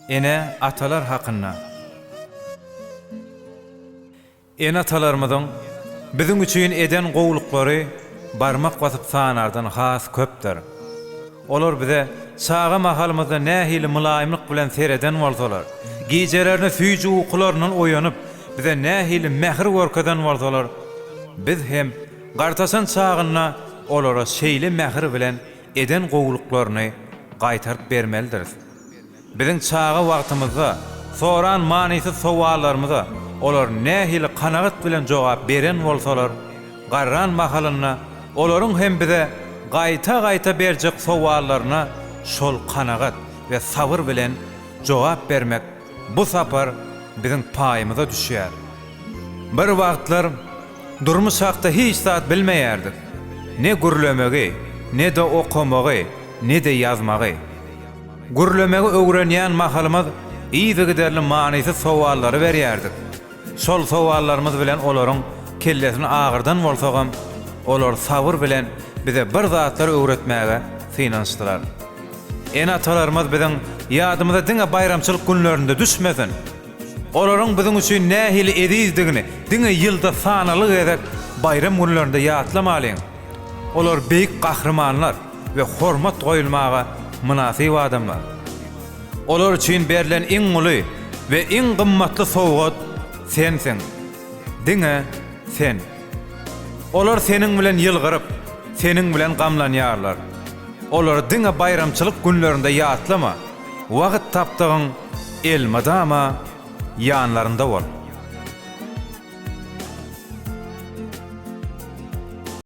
Ene atalar hakynda. Ene atalarymyzyň biziň üçin eden gowulyklary barmak basyp sanardan has köpdür. Olar bize çaga mahalymyzda nähili mylaýymlyk bilen sereden bolsalar, gijelerine süýji ukularyndan oýanyp, bize nähili mähir görkezen bolsalar, biz hem gartaşan çagynda olara şeýle mähir bilen eden gowulyklaryny gaýtaryp bermelidiris. Biziň çaga wagtymyzda soran manysyz sowallarymyza olar nähili kanagat bilen jogap beren bolsalar, garran mahalynda olaryň hem bize gaýta-gaýta berjek sowallaryna şol kanagat we sabyr bilen jogap bermek bu sapar biziň paýymyza düşýär. Bir wagtlar durmuş hakda hiç zat bilmeýärdik. Ne gürlemegi, ne-de okamagy, ne-de ýazmagy. Gürlemegi öwrenýän mahalymyz yzygiderli manysyz sowallary berýärdik. Şol sowallarymyz bilen olaryň kellesini agyrdan bolsagam, olar sabyr bilen bize bir zatlar öwretmäge synanyşdylar. Ene-atalarymyz biziň ýadymyza diňe baýramçylyk günlerinde düşmesin. Olaryň biziň üçin nähili ezizdigini diňe ýylda sanarly gezek baýram günlerinde ýatlamalyň. Olar beýik gahrymanlar we hormat goýulmaga mynasyp adamlar. Olar üçin berlen iň uly we iň gymmatly sowgat sensiň. Diňe sen. Olar seniň bilen ýylgyryp, seniň bilen gamlanýarlar. Olary diňe baýramçylyk günlerinde ýatlama, wagt tapdygyň elmydama ýanlarynda bol.